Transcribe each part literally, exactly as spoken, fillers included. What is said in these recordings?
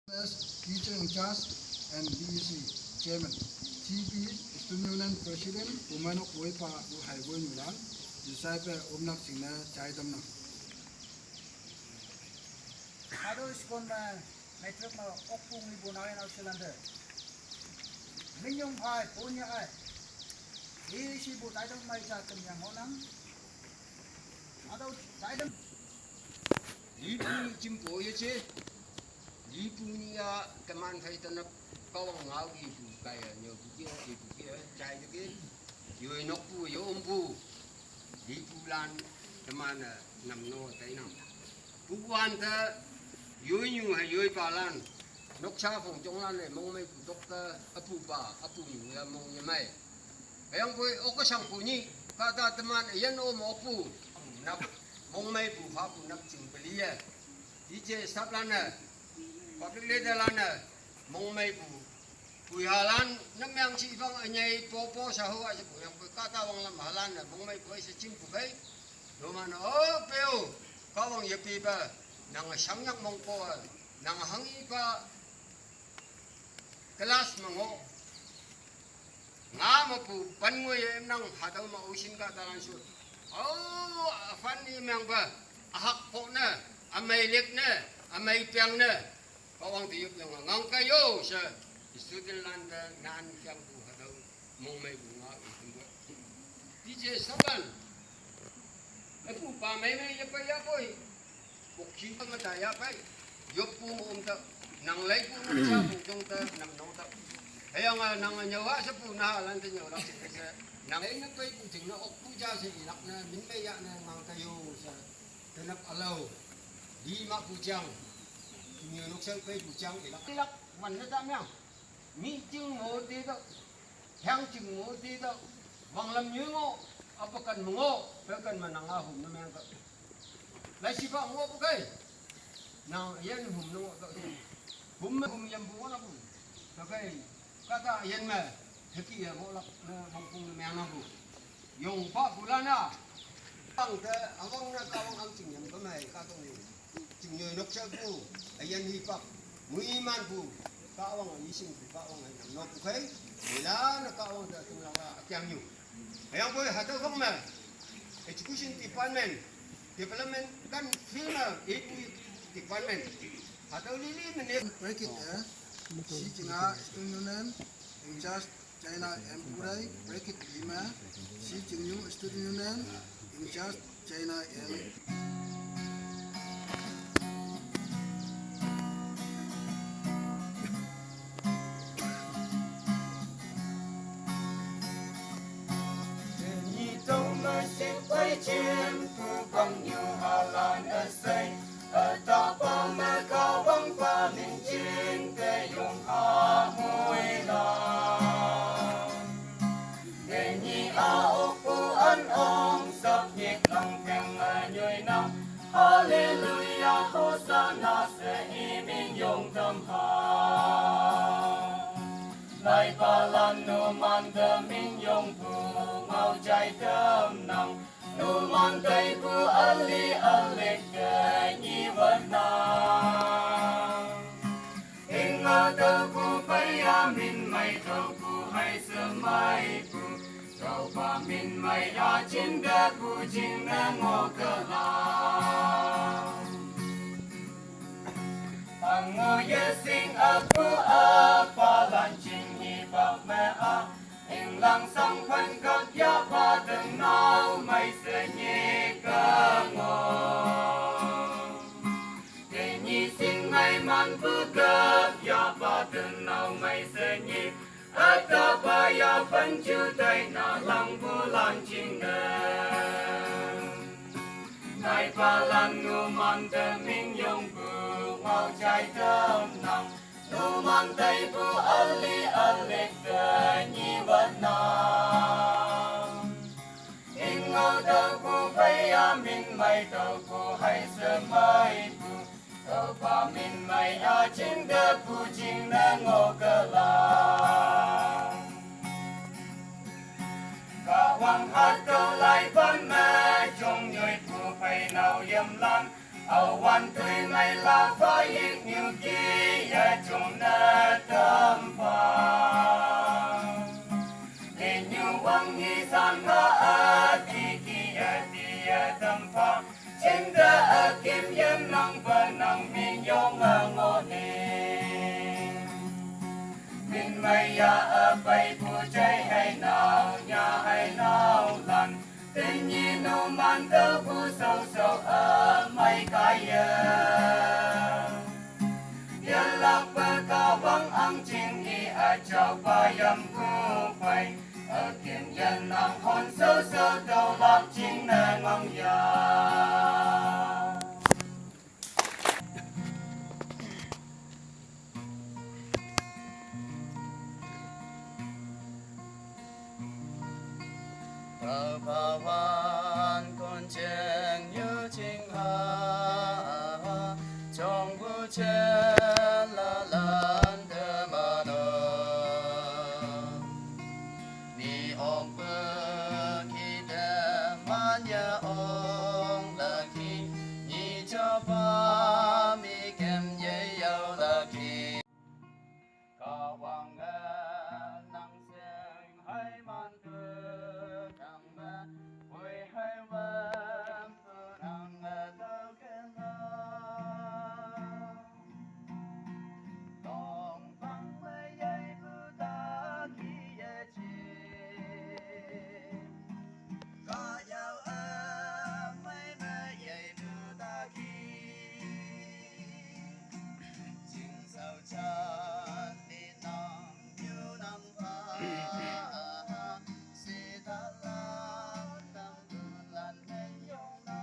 As teacher in charge and B E C chairman, C P student union president, Pu Mainok Woipa, Pu Hai Woinyulan, disciple Umnak Singna Chaidamna. Ado iskon ma matric ma okpung ni bunai na silande. Minyong ai, punya ai. Isi bu taidam mai cha kenyang honang. Ado taidam. Lipu chimpo ye che. Lipu ni ya teman khai tanap kawang ngau ipu kaya nyo pu kia ipu kia chai de ke. Yo nok pu yo um pu. Lipu lan teman nam no tainam. Pu wan ta yo nyu ha yo pa lan. Nok cha phong jong lan le mong mai pu dok ta apu pa apu nyu ya mong ye mai. Ayang pui okasang pu ni kata teman ayan o mo pu nap mong mai pu ha pu nap ching peli ya. Di che sap lan na public leader lan na mong mai pu pu ya lan nam yang chi bang anyai po po sa ho a pu yang pui kata wang lam ha lan na mong mai pu ai sa ching pu kai. Do man o pe o ka wang ye pi ba nang sang yang mong po nang hang i pa class mango. Nga ma pu pan ngoi em nang hadau ma usin ka talan sut. Oh, afan ni mang ba. Ahak ko na, amai lek na, amai piang na. Kawang ti yup yang ngang kayo sa. Student lan da nan piang pu hadau mong mai bu nga u tumbo. Di je saban. Apu pa mai mai ya pa ya boy. Bukhi ka mata ya pai. Yop pu mo um ta. Nang lai pu mo cha pu jong ta nam nong ta. Ayang a nang a nyawa sa pu na lan ta nyawa lak sa. Nang ai na pai pu jing na ok pu ja sa ilak na min mai ya na ngang ta yo sa. Tanap alau. Di ma pu jang. Nyo nok sa pai pu jang ilak. Ilak man na ta myang. Mi jing mo te ta. Hiang ching ngo ti ta. Wang lam nyu ngo. Apa kan mengo. Pe kan manang ahum na meng ta. Lai si ba ngo pu kai. Nang yan hum na ngo ta. Hum me hum yam bu ngo na hum. Ta kai. Kata yan me. Heki ya ngo lak na bang pung na meng na bu. Yong pa pu la na. Ang te awang na ka wang ang ching yam ka mai ka tong ni. Ching nyoi nok cha pu, ayan hi pak, mui man pu, ka wang a yising pu, ka wang a nam nok pu kai, mui la na ka wang ta tung la wa a kiang yu. Ayang boy hatau kong ma, education department, development kan film a, e pu department. Hatau lili mene. Break it, eh? Si chinga, student union, in charge, China M Purai, Brekit Lima, Si Chingyu Student Union, in charge China M. Ni tong ma se pai chem pu bang yu ha la na sai. Ata pa ma ka wang pa min chin te yong ha mui la. Te ni a ok pu an ong sap nyek lang peng a nyoi nang. Hallelujah, Hosanna, se i min yong tam ha. Lai pa lan nu man te min yong pu ngau jai tam nang. Nu man tai pu ali alek te ni wan na. Ing a tau pu pai a min mai tau pu hai sa mai pu. Tau pa min mai a chin da pu jing na ngo ka la. Ang ngo ye sing a pu a pa lan chin ni bak me a. Ing lang sang phan kap ya pa dang nau mai se ni ka ngo. Te ni sing mai man pu kap ya pa dang nau mai se ni. Ata pa ya phan chu tai na lang bu lan ching ne. Nai pa lan nu man te min yong pu ngau chai tam nang. Nu man tai pu ali alek te ni wan na. Ing ngau tau pu pai a min mai tau pu hai sa mai pu. Tau pa min mai a chin te pu jing na ngo ka la. Ka wang hat tau lai pan ma jong nyoi pu pai nau yam lan. Au wan tui mai la fa yik nyu ki ya Apai bu chai hai nau, nya hai nau lan. Tin nyi nu man tau bu sau sau amai kaya. Yalak pa ka wang ang ching i a chau pa yam ku pai. A kim yan nang hon sau sau tau lak ching na ngong ya. Tau pa wan kun cheng yu ching ha, chong bu chen la lan de ma no. Ni ong pe ki de man ya ong la ki, ni cha pa mi kem ye yau la ki. Ka wang nang seng hai man ke nang ma, wei hai wan pe nang tau ke na. Long bang mei yei bu ta ki ye chi. Ka yau a mei mei yei bu ta ki. Jing sau chan ni nang yu nang pa. Si ta la nang bu lan mei yong na.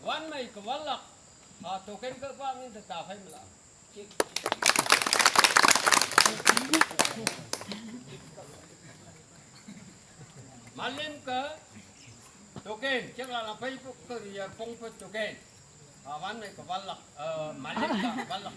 Wan mai ka walak. Ha, token ka pa ngin ta ta phai mala. Malim ka token, cek la la phai pu ka ya pong pu token. Ha, wan mai ka walak, eh, malim ka walak.